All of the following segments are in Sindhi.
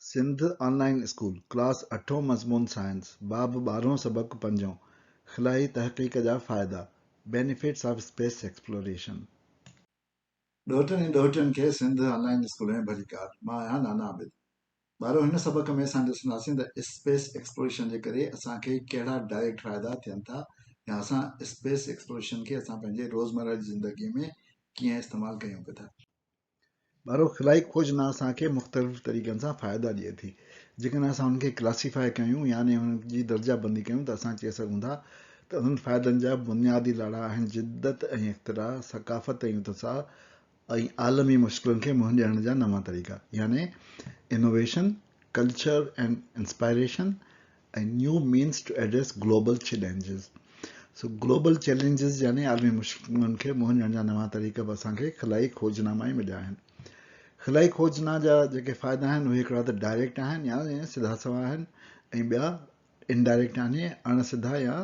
سنڌ آن لائين اسڪول، ڪلاس اٺون مضمون سائنس، باب ٻارهون سبق پنجون، خلائي تحقيق جا فائدا، Benefits of Space Exploration. ڏوهٽن ۽ ڏوهٽين کي سنڌ آن لائين اسڪول ۾ ڀليڪار. مان آهيان نانا عابد. ٻارو هن سبق ۾ اسان ڏسنداسين ته اسپيس ايڪسپلوريشن جي ڪري اسان کي ڪهڙا ڊائريڪٽ فائدا ٿين ٿا يا اسان اسپيس ايڪسپلوريشن کي اسان پنهنجي روزمره جي زندگي ۾ ڪيئن استعمال ڪيون پيا ٿا. ٻارو خلائي کوجنا اسان کي مختلف طريقن سان فائدا ڏئي ٿي. جيڪڏهن اسان انهن کي ڪلاسيفائي ڪيون يعني انهن جي درجه بندي ڪيون ته اسان چئي سگهون ٿا ته انهن فائدن جا بنيادي لاڙا آهن جدت ۽ اختراع، ثقافت ۽ اتساهه ۽ عالمي مشڪلن کي منهن ڏيڻ جا نوان طريقا يعني innovation, culture and inspiration ۽ new means to address global challenges. So global challenges يعني عالمي مشڪلن کي منهن ڏيڻ جا نوان طريقا به اسان کي خلائي کوجنا مان ئي مليا آهن. خلائي کوجنا جا جيڪي فائدا آهن اهي هڪڙا ته ڊائريڪٽ آهن يعني سڌا سنوان آهن ۽ ٻيا انڊائريڪٽ يعني اڻ سڌا يا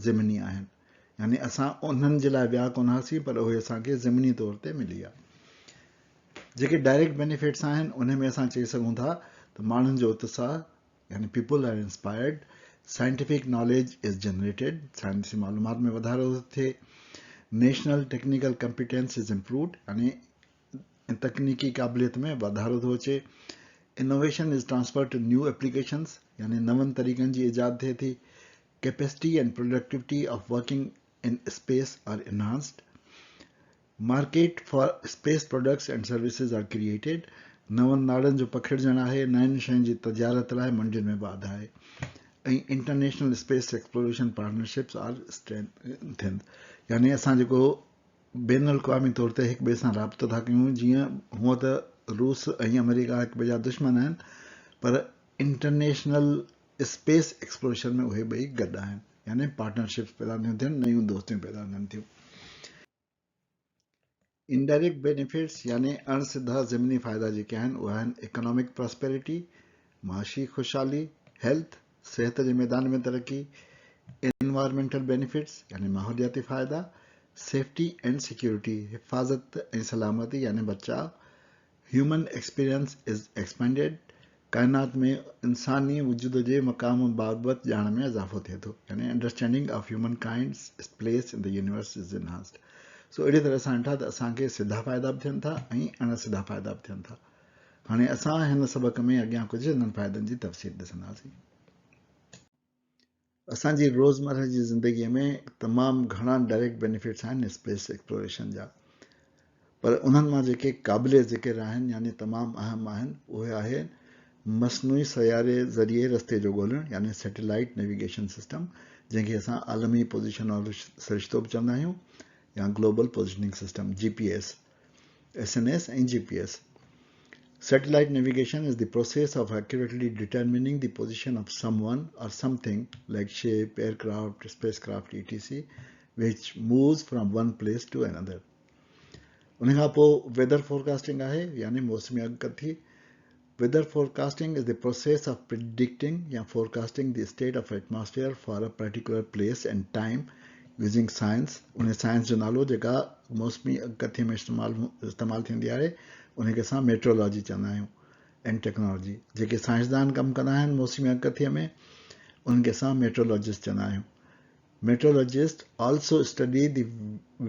ضمني آهن يعني اسان انهن جي لاء ويا ڪونه هئاسين پر اهي اسان کي ضمني طور تي ملي ويا. جيڪي ڊائريڪٽ بينيفٽس آهن انهي ۾ اسان چئي سگهون ٿا ته ماڻهن جو اتساهه يعني people are inspired, scientific knowledge is generated, سائنسي معلومات ۾ واڌارو ٿو ٿئي، national technical competence is improved يعني تڪنيڪي قابليت ۾ واڌارو ٿو اچي، innovation is transferred to new applications يعني نون طريقن جي ايجاد ٿئي ٿي، capacity and productivity of working in space are enhanced, market for space products and services are created, نون ناڙن جو پکڙجڻ آهي، نين شين جي تجارت لاء منڊين ۾ واڌ آهي ۽ international space exploration partnerships are strengthened يعني اسان جيڪو بين الاقوامي طور تي هڪ ٻئي سان رابطو ٿا ڪيون جيئن هونء ته روس ۽ آمريڪا هڪ ٻئي جا دشمن آهن پر انٽرنيشنل اسپيس ايڪسپلوريشن ۾ اهي ٻئي گڏ آهن يعني پارٽنرشپس پيدا ٿيون ٿين نيون دوستيون پيدا ٿين ٿيون. انڊائريڪٽ بينيفٽس يعني اڻ سڌا ضمني فائدا جيڪي آهن اهي آهن اڪنامڪ پراسپيرٽي، معاشي خوشحالي، هيلٿ، صحت جي ميدان ۾ ترقي، انوائرمينٽل بينيفٽس يعني ماحولياتي فائدا، سيفٽي اينڊ سيڪيورٽي، حفاظت ۽ سلامتي يعني بچاء، هيومن ايڪسپيرينس از ايڪسپينڊيڊ، ڪائنات ۾ انساني وجود جي مقام بابت ڄاڻ ۾ اضافو ٿئي ٿو يعني understanding of humankind's place in the universe is enhanced. سو اهڙي طرح اسان ڏٺا ته اسان کي سڌا فائدا به ٿين ٿا ۽ اڻ سڌا فائدا به ٿين ٿا. هاڻي اسان هن سبق ۾ اڳيان ڪجهه انهن فائدن جي تفصيل ڏسنداسين. اسان جي روزمره جي زندگيء ۾ تمام گهڻا ڊائريڪٽ بينيفٽس آهن اسپيس ايڪسپلوريشن جا پر انهن مان جيڪي قابل ذڪر آهن يعني تمام اهم آهن اهي آهي مصنوعي سياري ذريعي رستي جو ڳولڻ يعني سيٽلائيٽ نيويگيشن سسٽم جنهن کي اسان عالمي پوزيشن وارو سرشتو به چوندا آهيون يا global positioning system G P S S N S ۽ G P S. Satellite navigation is the process of accurately determining the position of someone or something like ship, aircraft, spacecraft etc which moves from one place to another. ان کان پوء ويدر فورڪاسٽنگ آهي يعني موسمي اڳڪٿي Weather forecasting is the process of predicting يا forecasting the state of atmosphere for a particular place and time using science انهي سائنس جو نالو جيڪا موسمي اڳڪٿي ۾ استعمال استعمال ٿيندي آهي انهي کي اسان ميٽرولاجي چوندا آهيون اينڊ ٽيڪنالاجي جيڪي سائنسدان ڪم ڪندا آهن موسمي اڳڪٿي ۾ انهن کي اسان ميٽرولاجسٽ چوندا آهيون Meteorologists also study the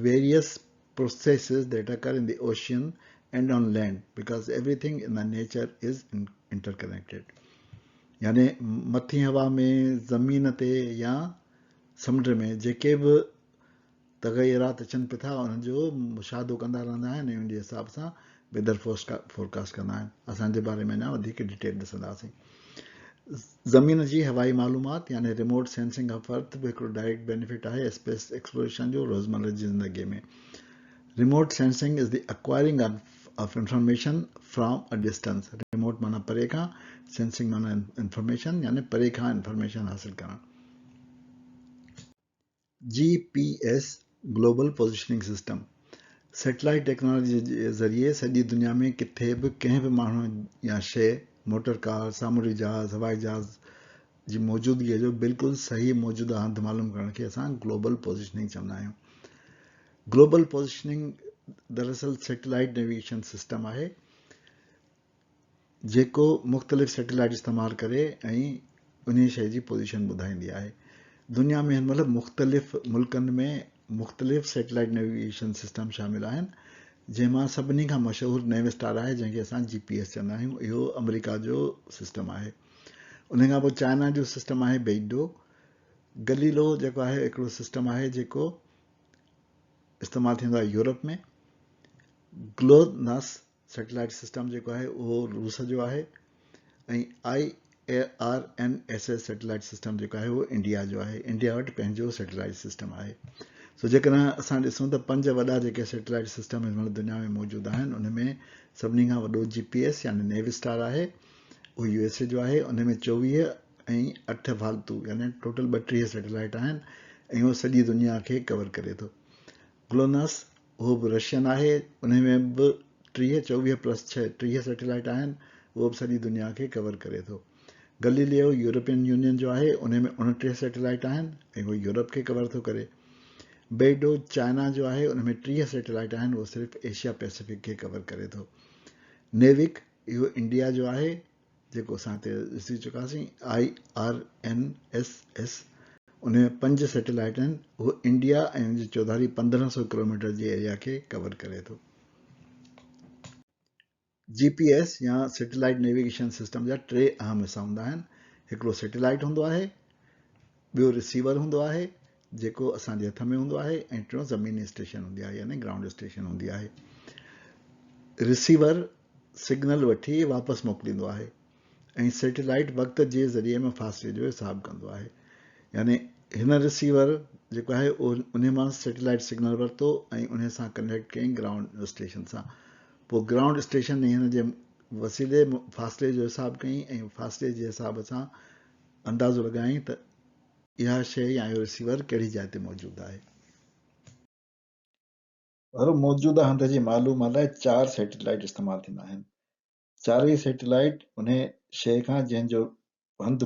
various processes that occur in the ocean and on land because everything in the nature is interconnected يعني مٿين هوا ۾ زمين تي يا سمنڊ ۾ جيڪي به تغيرات اچن پيا ٿا انهن جو مشاهدو ڪندا رهندا آهن ۽ ان جي حساب سان ويدر فورڪاسٽ ڪندا آهن اسان جي باري ۾ اڃا وڌيڪ ڊيٽيل ڏسنداسين زمين جي هوائي معلومات يعني ريموٽ سينسنگ آف ارٿ به هڪڙو ڊائريڪٽ بينيفٽ آهي اسپيس ايڪسپلوريشن جو روزمره جي زندگي ۾ remote sensing is the acquiring of information from a distance remote معنيٰ پري کان سينسنگ معنيٰ انفارميشن يعني پري کان انفارميشن حاصل ڪرڻ. G P S, global positioning system, satellite technology جي ذريعي سڄي دنيا ۾ ڪٿي به ڪنهن به ماڻهو يا شيء، موٽر ڪار، سامونڊي جهاز، هوائي جهاز، جي موجودگيء جو بلڪل صحيح موجوده هنڌ معلوم ڪرڻ کي اسان گلوبل پوزيشننگ چوندا آهيون. گلوبل پوزيشننگ دراصل سيٽلائيٽ نيويگيشن سسٽم آهي. جيڪو مختلف سيٽلائيٽ استعمال ڪري ۽ انهي شيء جي پوزيشن ٻڌائيندي آهي. دنيا ۾ هن مهل مختلف ملڪن ۾ مختلف سيٽلائيٽ نيويگيشن سسٽم شامل آهن جنهن مان سڀني کان مشهور نيو اسٽار آهي جنهن کي اسان جي پي ايس چوندا آهيون اهو آمريڪا جو سسٽم آهي. ان کان پوء چائنا جو سسٽم آهي بيڊو. گليلو جيڪو آهي هڪڙو سسٽم آهي جيڪو استعمال ٿيندو آهي يورپ ۾. گلوناس سيٽلائيٽ سسٽم جيڪو آهي اهو روس جو آهي ۽ I R N S S satellite system جيڪو آهي اهو انڊيا جو آهي. انڊيا وٽ پنهنجو سيٽلائيٽ سسٽم آهي. سو جيڪڏهن اسان ڏسون ته پنج وڏا جيڪي سيٽلائيٽ سسٽم هن مهل دنيا ۾ موجود آهن ان ۾ سڀني کان وڏو جي پي ايس يعني نيو اسٽار آهي اهو يو ايس اي جو آهي ان ۾ 24 ۽ 8 فالتو يعني ٽوٽل 32 سيٽلائيٽ آهن ۽ اهو سڄي دنيا کي ڪور ڪري ٿو. گلوناس اهو به رشين آهي، انهي ۾ به 30، 24 پلس 6، 30 سيٽلائيٽ آهن، اهو به سڄي دنيا کي ڪور ڪري ٿو. گليليو يورپين يونين جو آهي، انهي ۾ 29 سيٽلائيٽ آهن ۽ اهو يورپ کي ڪور ٿو ڪري. بيڊو چائنا جو آهي، انهي ۾ 30 سيٽلائيٽ آهن، اهو صرف ايشيا پيسفڪ کي ڪور ڪري ٿو. نيوڪ اهو انڊيا جو آهي، جيڪو اسان هتي ڏسي چڪاسين I R N S S ان ۾ پنج سيٽلائيٽ آهن اهو انڊيا ۽ ان جي چوڌاري 1500 ڪلوميٽر جي ايريا کي ڪور ڪري ٿو. جي پي ايس يا سيٽلائيٽ نيويگيشن سسٽم جا ٽي اهم حصا هوندا آهن هڪڙو سيٽلائيٽ هوندو آهي ٻيو رسيور هوندو آهي جيڪو اسان جي هٿ ۾ هوندو آهي ۽ ٽيون زميني اسٽيشن هوندي آهي يعني گرائونڊ اسٽيشن هوندي آهي. رسيور سگنل وٺي واپس موڪليندو آهي ۽ سيٽلائيٽ وقت جي ذريعي مفاصلي جو حساب ڪندو آهي يعني هن رسيور جيڪو آهي اهو انهي مان سيٽلائيٽ سگنل ورتو ۽ انهي سان ڪنيڪٽ ڪيائين گرائونڊ اسٽيشن سان پوء گرائونڊ اسٽيشن هن جي وسيلي فاصلي جو حساب ڪيائين ۽ فاصلي جي حساب سان اندازو لڳايائين ته اها شيء يا اهو رسيور ڪهڙي جاء تي موجود آهي. هر موجوده هنڌ جي معلومات لاء چار سيٽلائيٽ استعمال ٿيندا آهن. چارئي سيٽلائيٽ انهي شيء کان جنهن جو هنڌ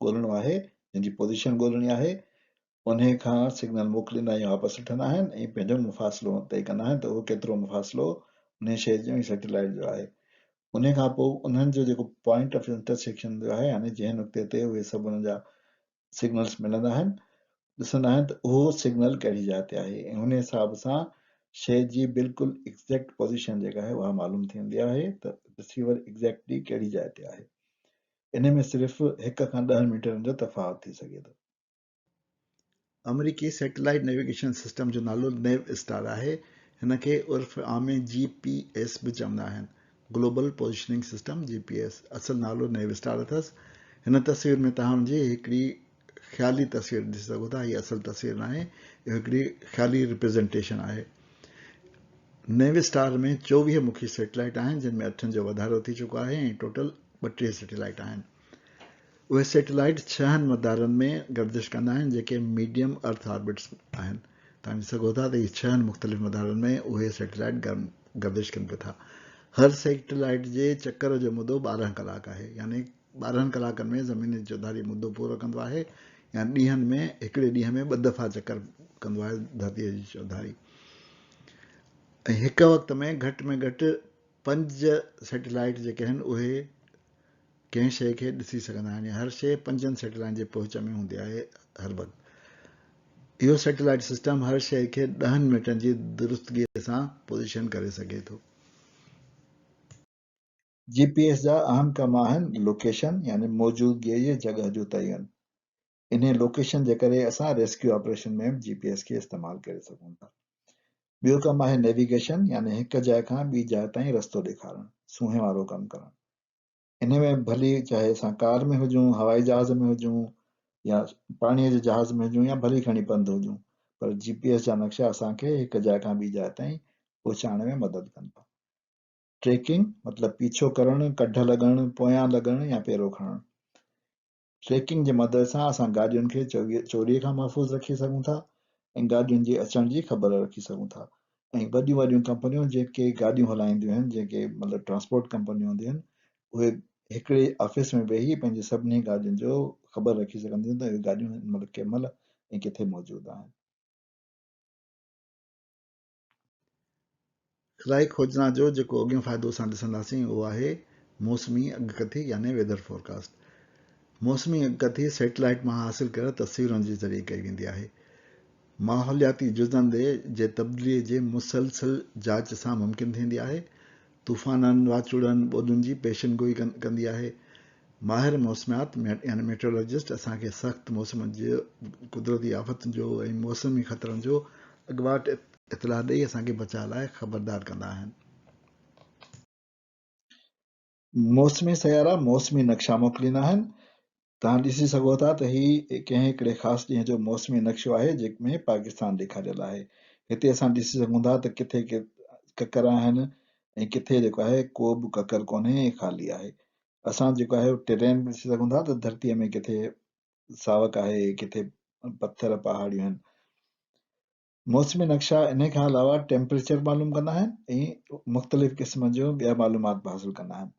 ڳولڻو آهي، جنهن جي پوزيشن ڳولڻي آهي، انهي کان سگنل موڪليندا ۽ واپس وٺندا آهن ۽ پنهنجو مفاصلو طئي ڪندا آهن ته اهو ڪيترو مفاصلو انهي شيء جو ۽ سيٽلائيٽ جو آهي. انهي کان پوء انهن جو جيڪو پوائنٽ آف انٽرسيڪشن جو آهي يعني جنهن نقطي تي اهي سڀ انهن جا سگنلز ملندا آهن ڏسندا آهن ته اهو سگنل ڪهڙي جاء تي آهي ۽ ان حساب سان شيء جي بلڪل ايگزيڪٽ پوزيشن جيڪا آهي اها معلوم ٿيندي آهي ته رسيور ايگزيڪٽلي ڪهڙي جاء تي آهي. انهي ۾ صرف هڪ کان ڏهن ميٽرن جو تفاوت ٿي سگهي ٿو. آمريڪي سيٽلائيٽ نيويگيشن سسٽم جو نالو نيو اسٽار آهي. هن کي عرف عام ۾ جي پي ايس به چوندا آهن. Global positioning system, G P S, اصل نالو نيو اسٽار اٿس. هن تصوير ۾ توهان ان جي هڪڙي خيالي تصوير ڏسي سگهو ٿا. هي اصل تصوير ناهي، اهو هڪڙي خيالي ريپريزنٽيشن آهي. نيو اسٽار ۾ 24 مکيه سيٽلائيٽ آهن، جن ۾ اٺن جو وڌارو ٿي چڪو آهي ۽ ٽوٽل 32 سيٽلائيٽ آهن. اهي سيٽلائيٽ ڇهن مدارن ۾ گردش ڪندا آهن جيڪي ميڊيم ارٿ آربٽس آهن. توهان ڏسي سگهو ٿا ته اهي ڇهن مختلف مدارن ۾ اهي سيٽلائيٽ گردش ڪن پيا ٿا. هر سيٽلائيٽ جي چڪر جو مدو 12 ڪلاڪ آهي يعني 12 ڪلاڪن ۾ زمين جي چوڌاري مدو پورو ڪندو آهي يا ڏينهن ۾ هڪڙي ڏينهن ۾ ٻه دفعا چڪر ڪندو آهي ڌرتيء جي چوڌاري ۽ هڪ وقت ۾ گهٽ ۾ گهٽ پنج سيٽلائيٽ جيڪي آهن اهي ڪنهن شيء کي ڏسي سگهندا آهن يا هر شيء پنجن سيٽلائيٽن جي پهچ ۾ هوندي آهي هر وقت. اهو سيٽلائيٽ سسٽم هر شيء کي ڏهن منٽن جي درستگي سان پوزيشن ڪري سگهي ٿو. جي پي ايس جا اهم ڪم آهن لوڪيشن يعني موجودگيء جي جڳهه جو تعين. انهي لوڪيشن جي ڪري اسان ريسڪيو آپريشن ۾ به جي پي ايس کي استعمال ڪري سگهون ٿا. ٻيو ڪم آهي نيويگيشن يعني هڪ جاء کان ٻي جاء تائين رستو ڏيکارڻ، سونهين وارو ڪم ڪرڻ. انهي ۾ ڀلي چاهي اسان ڪار ۾ هجون، هوائي جهاز ۾ هجون يا پاڻيء جي جهاز ۾ هجون يا ڀلي کڻي پنڌ هجون پر جي پي ايس جا نقشا اسان کي هڪ جاء کان ٻي جاء تائين پهچائڻ ۾ مدد ڪن ٿا. ٽريڪنگ مطلب پيڇو ڪرڻ، ڪڍ لڳڻ، پويان لڳڻ يا پيرو کڻڻ. ٽريڪنگ جي مدد سان اسان گاڏين کي چوريء کان محفوظ رکي سگهون ٿا ۽ گاڏين جي اچڻ جي خبر رکي سگهون ٿا ۽ وڏيون وڏيون ڪمپنيون جيڪي گاڏيون هلائينديون آهن جيڪي مطلب ٽرانسپورٽ ڪمپنيون هونديون آهن اهي هڪڙي آفيس ۾ ويهي پنهنجي سڀني گاڏين جو خبر رکي سگهنديون ته اهي گاڏيون هن مهل ڪنهن مهل ۽ ڪٿي موجود آهن. خلائي کوجنا جو جيڪو اڳيون فائدو اسان ڏسنداسين اهو آهي موسمي اڳڪٿي يعني ويدر فورڪاسٽ. موسمي اڳڪٿي سيٽلائيٽ مان حاصل ڪيل تصويرن جي ذريعي ڪئي ويندي آهي. ماحولياتي جزن جي تبديلي جي مسلسل جاچ سان ممڪن ٿيندي آهي. طوفانن، واچوڙن، ٻوڏن جي پيشن گوئي ڪندي آهي. ماهر موسميات يعني ميٽرولوجسٽ اسان کي سخت موسم جي قدرتي آفتن جو ۽ موسمي خطرن جو اڳواٽ اطلاع ڏئي اسان کي بچاء لاء خبردار ڪندا آهن. موسمي سيارا موسمي نقشا موڪليندا آهن. توهان ڏسي سگهو ٿا ته هي ڪنهن هڪڙي خاص ڏينهن جو موسمي نقشو آهي جنهن ۾ پاڪستان ڏيکاريل آهي. هتي اسان ڏسي سگهون ٿا ته ڪٿي ڪڪر آهن ۽ ڪٿي جيڪو آهي ڪو به ڪڪر ڪونهي ۽ خالي آهي. اسان جيڪو آهي ٽرين به ڏسي سگهون ٿا ته ڌرتيء ۾ ڪٿي ساوڪ آهي ڪٿي پٿر پهاڙيون آهن. موسمي نقشا انهي کان علاوه ٽيمپريچر معلوم ڪندا آهن ۽ مختلف قسم جون ٻيا معلومات به حاصل ڪندا آهن.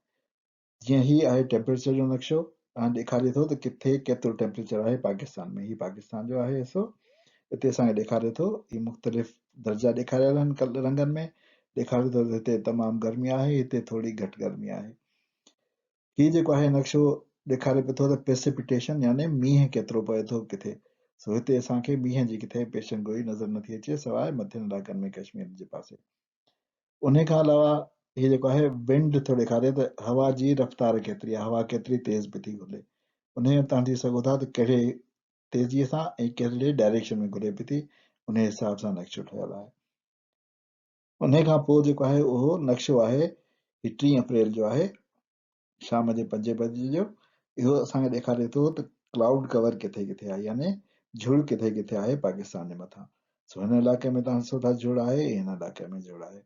جيئن هي آهي ٽيمپريچر جو نقشو ۽ ڏيکاري ٿو ته ڪٿي ڪيترو ٽيمپريچر آهي پاڪستان ۾ هي پاڪستان جو آهي حصو اتي اسان کي ڏيکاري ٿو هي مختلف درجا ڏيکاريل آهن رنگن ۾ ڏيکاري ٿو ته هتي تمام گرمي آهي هتي ٿوري گهٽ گرمي آهي. هي جيڪو آهي نقشو ڏيکاري پيو ٿو ته پريسيپيٽيشن يعني مينهن ڪيترو پوي ٿو ڪٿي. سو هتي اسان کي مينهن جي ڪٿي پيشن گوئي نظر نٿي اچي سواء مٿين علائقن ۾ ڪشمير جي پاسي. انهي کان علاوه هي جيڪو آهي ونڊ ٿو ڏيکاري ته هوا جي رفتار ڪيتري آهي هوا ڪيتري تيز پئي ٿي گهلي. انهي ۾ توهان ڏسي سگهو ٿا ته ڪهڙي تيزي سان ۽ ڪهڙي ڊائريڪشن ۾ گهلي پئي ٿي انهي حساب سان نقشو ٺهيل آهي. انهيء کان پوء جيڪو آهي اهو نقشو آهي هي ٽين اپريل جو آهي شام جي پنجين بجي جو اهو اسان کي ڏيکاري ٿو ته ڪلائوڊ ڪور ڪٿي ڪٿي آهي يعني جھڙ ڪٿي ڪٿي آهي پاڪستان جي مٿان سو هن علائقي ۾ تان ڏسو ٿا جھڙ آهي ۽ هن علائقي ۾ جھڙ آهي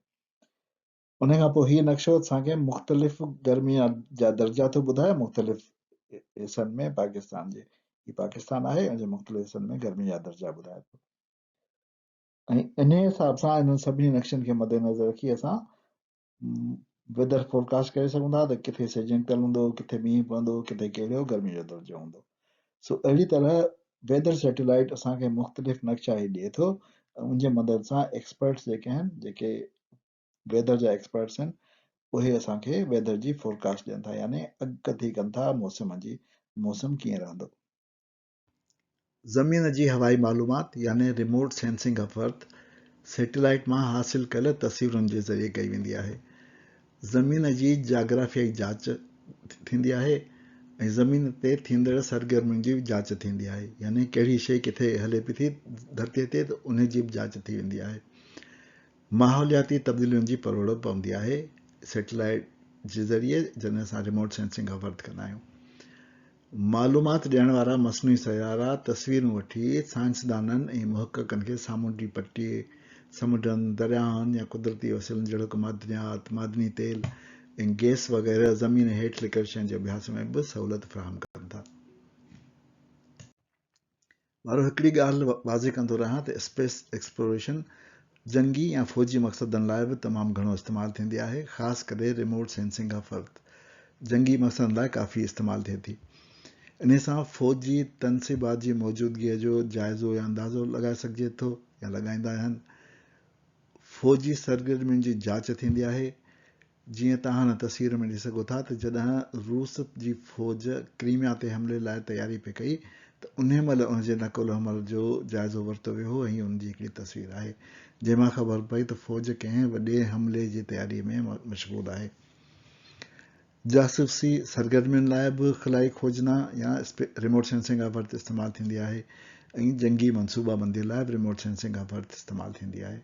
ان کان پوء هي نقشو اسان کي مختلف گرمي جا درجا ٿو ٻڌائي مختلف حصن ۾ پاڪستان جي هي پاڪستان آهي ان جي مختلف حصن ۾ گرمي جا درجا ٻڌائي ٿو ۽ انهيء حساب سان انهن سڀني نقشن کي مدنظر رکي اسان ويدر فورڪاسٽ ڪري سگهون ٿا ته ڪٿي سج نڪتل هوندو، ڪٿي مينهن پوندو، ڪٿي ڪهڙو گرمي جو درجو هوندو. سو اهڙي طرح ويدر سيٽلائيٽ اسان کي مختلف نقشا هي ڏئي ٿو ۽ ان جي مدد سان ايڪسپرٽس جيڪي آهن جيڪي ويدر جا ايڪسپرٽس آهن اهي اسان کي ويدر جي فورڪاسٽ ڏين ٿا يعني اڳڪٿي ڪن ٿا موسم جي موسم ڪيئن رهندو. زمين جي هوائي معلومات يعني remote sensing of earth satellite مان حاصل ڪيل تصويرن جي ذريعي ڪئي ويندي آهي. زمين جي جاگرافيائي جاچ ٿيندي آهي ۽ زمين تي ٿيندڙ سرگرمين جي به جاچ ٿيندي آهي يعني ڪهڙي شيء ڪٿي هلي پئي ٿي ڌرتيء تي ته انهي جي به جاچ ٿي ويندي آهي. ماحولياتي تبديلين جي پروڙ به پوندي آهي سيٽلائيٽ جي ذريعي جڏهن اسان ريموٽ سينسنگ آف ارٿ ڪندا آهيون. معلومات ڏيڻ وارا مصنوعي سيارا تصويرون وٺي سائنسدانن ۽ محققن کي سامونڊي پٽي، سمنڊن، درياهن يا قدرتي وسيلن جهڙوڪ معدنيات، معدني تيل ۽ گئس وغيره زمين هيٺ لڪل شين جي اڀياس ۾ به سهولت فراهم ڪن ٿا. وارو هڪڙي ڳالهه واضح ڪندو رهان ته اسپيس ايڪسپلوريشن جنگي يا فوجي مقصدن لاء به تمام گهڻو استعمال ٿيندي آهي، خاص ڪري ريموٽ سينسنگ آف ارٿ جنگي مقصدن لاء ڪافي استعمال ٿئي ٿي. انهي سان فوجي تنصيبات جي موجودگيء جو جائزو يا اندازو لڳائي سگهجي ٿو يا لڳائيندا آهن. فوجي سرگرمين جي جاچ ٿيندي آهي. جيئن توهان هن تصوير ۾ ڏسي سگهو ٿا ته جڏهن روس جي فوج ڪريميا تي حملي لاء تياري پئي ڪئي ته انهي مهل ان جي نقل و حمل جو جائزو ورتو ويو هو ۽ هي ان جي هڪڙي تصوير آهي جنهن مان خبر پئي ته فوج ڪنهن وڏي حملي جي تياري ۾ مشغول آهي. جاسوسي سرگرمين لاء به خلائي کوجنا يا ريموٽ سينسنگ آف ارٿ استعمال ٿيندي آهي ۽ جنگي منصوبابندي لاء به ريموٽ سينسنگ آف ارٿ استعمال ٿيندي آهي.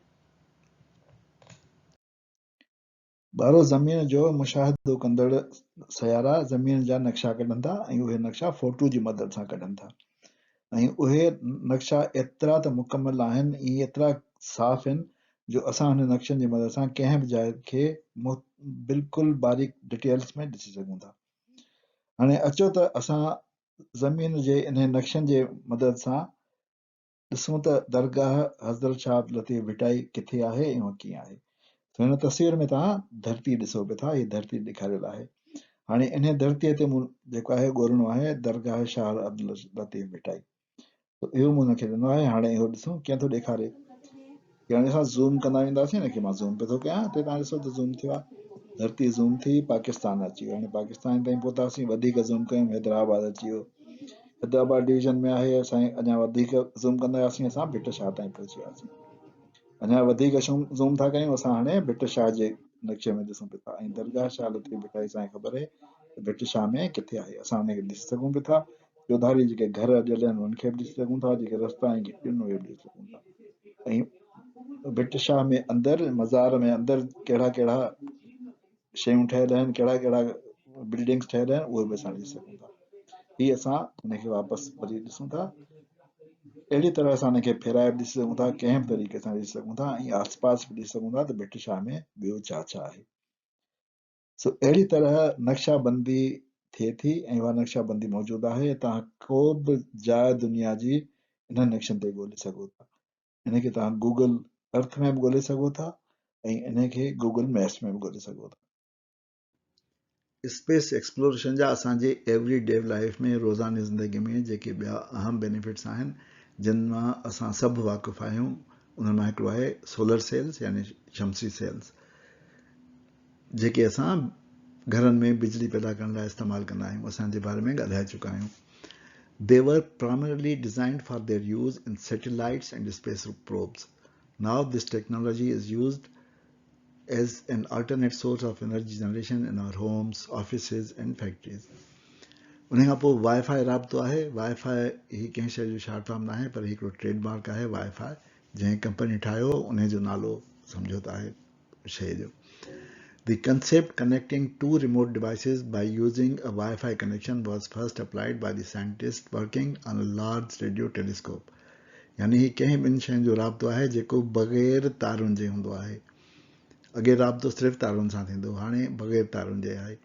ٻارو زمين جو مشاهدو ڪندڙ سيارا زمين جا نقشا ڪڍن ٿا ۽ اهي نقشا فوٽو جي مدد سان ڪڍن ٿا ۽ اهي نقشا ايترا ته مڪمل آهن ۽ ايترا صاف آهن جو اسان انهن نقشن جي مدد سان ڪنهن به جاء کي بلڪل باريڪ ڊيٽيلز ۾ ڏسي سگهون ٿا. هاڻي اچو ته اسان زمين جي انهن نقشن جي مدد سان ڏسون ته درگاهه حضرت شاهه عبداللطيف ڀٽائي ڪٿي آهي ۽ اها ڪيئن آهي. سو هن تصوير ۾ توهان ڌرتي ڏسو پيا ٿا، هي ڌرتي ڏيکاريل آهي. هاڻي انهي ڌرتيء تي مون جيڪو آهي ڳولڻو آهي درگاهه شاهه عبداللطيف ڀٽائي. سو اهو مون هن کي ڏنو آهي، هاڻي اهو ڏسون ڪيئن ٿو ڏيکاري. هاڻي اسان زوم ڪندا وينداسين، هن کي مان زوم پيو ٿو ڪيان، هتي توهان ڏسو ته زوم ٿيو آهي. ڌرتي زوم ٿي پاڪستان اچي ويو. هاڻي پاڪستان تائين پهتاسين، وڌيڪ زوم ڪيون حيدرآباد اچي ويو. حيدرآباد ڊويزن ۾ آهي اسان اڃا وڌيڪ زوم ڪندا وياسين اسان ڀٽ شاهه تائين پهچي وياسين. اڃا وڌيڪ زوم ٿا ڪيون اسان هاڻي ڀٽ شاهه جي نقشي ۾ ڏسون پيا ٿا ۽ درگاهه شاهه لطيف ڀٽائي سان خبر آهي ته ڀٽ شاهه ۾ ڪٿي آهي. اسان ان کي ڏسي سگهون پيا ٿا. چوڌاري جيڪي گهر اڏيل آهن انهن کي به ڏسي سگهون ٿا، جيڪي رستا ۽ گهٽيون اهي به ڏسي سگهون ٿا ۽ ڀٽ شاهه ۾ اندر مزار ۾ اندر ڪهڙا ڪهڙا شيون ٺهيل آهن، ڪهڙا ڪهڙا بلڊنگس ٺهيل آهن اهي به اسان ڏسي سگهون ٿا. هي اسان ان کي واپس وري ڏسون ٿا. اهڙي طرح اسان ان کي ڦيرائي به ڏسي سگهون ٿا، ڪنهن به طريقي سان ڏسي سگهون ٿا ۽ آس پاس به ڏسي سگهون ٿا ته ڀٽ شاهه ۾ ٻيو ڇا ڇا آهي. سو اهڙي طرح نقشا بندي ٿئي ٿي ۽ اها نقشا بندي موجود آهي. توهان ڪو به جاء دنيا جي انهن نقشن تي ڳولي سگهو ٿا. ان کي توهان گوگل ارٿ ۾ به ڳولي سگهو ٿا ۽ ان کي گوگل ميپس ۾ به ڳولي سگهو ٿا. اسپيس ايڪسپلوريشن جا اسان جي ايوري ڊي لائيف ۾ روزاني زندگي ۾ جيڪي ٻيا اهم بينيفٽس آهن جن مان اسان سڀ واقف آهيون انهن مان هڪڙو آهي سولر سيلز يعني شمسي سيلز جيڪي اسان گهرن ۾ بجلي پيدا ڪرڻ لاء استعمال ڪندا آهيون اسان جي باري ۾ ڳالهائي چڪا آهيون. They were primarily designed for their use in satellites and space probes. Now this technology is used as an alternate source of energy generation in our homes, offices and factories. ان کان پوء وائي فائي رابطو آهي. وائي فائي هي ڪنهن شيء جو شارٽ فارم ناهي پر هي هڪڙو ٽريڊ مارڪ آهي. وائي فائي جنهن ڪمپني ٺاهيو ان جو نالو سمجهو ته آهي شيء جو. The concept connecting two remote devices by using a Wi-Fi connection was first applied by the scientists working on a large radio telescope. يعني هي ڪنهن ٻن شين جو رابطو آهي جيڪو بغير تارن جي هوندو آهي. اڳي رابطو صرف تارن سان ٿيندو هو هاڻي بغير تارن جي آهي.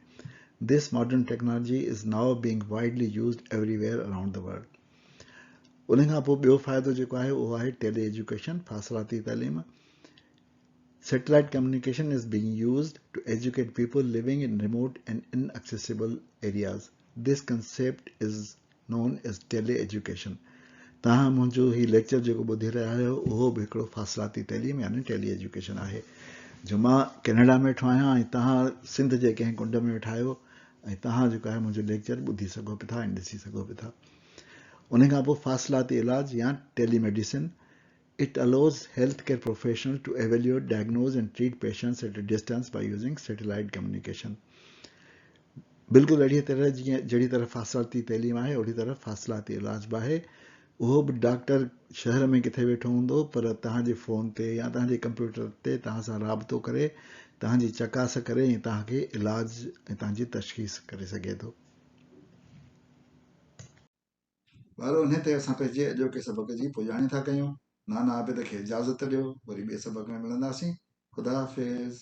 This modern technology is now being widely used everywhere around the world. ان کان پوء ٻيو فائدو جيڪو آهي اهو آهي ٽيلي ايجوڪيشن فاصلاتي تعليم. Satellite communication is being used to educate people living in remote and inaccessible areas. This concept is known as tele-education. توهان منهنجو هي ليڪچر جيڪو ٻڌي رهيا آهيو اهو به هڪڙو فاصلاتي تعليم يعني ٽيلي ايجوڪيشن آهي جو مان ڪينيڊا ۾ ويٺو آهيان ۽ توهان سنڌ جي ڪنهن ڪنڊ ۾ ويٺا آهيو ۽ توهان جيڪو آهي منهنجو ليڪچر ٻڌي سگهو پيا ٿا ۽ ڏسي سگهو پيا ٿا. ان کان پوء فاصلاتي علاج يا tele medicine It allows healthcare professionals to evaluate, diagnose and treat patients at a distance by using satellite communication. بلڪل اهڙيء طرح جيئن جهڙي طرح فاصلاتي تعليم آهي اهڙي طرح فاصلاتي علاج به آهي. اهو به ڊاڪٽر شهر ۾ ڪٿي ويٺو هوندو پر توهان جي فون تي يا توهان جي ڪمپيوٽر تي توهان سان رابطو ڪري توهان جي چڪاس ڪري ۽ توهان کي علاج ۽ توهان جي تشخيص ڪري سگهي ٿو. ٻارو انهي تي اسان پنهنجي اڄوڪي سبق جي پڄاڻي ٿا ڪيون. نانا عابد کي اجازت ڏيو وري ٻئي سبق ۾ ملنداسين. خدا حافظ.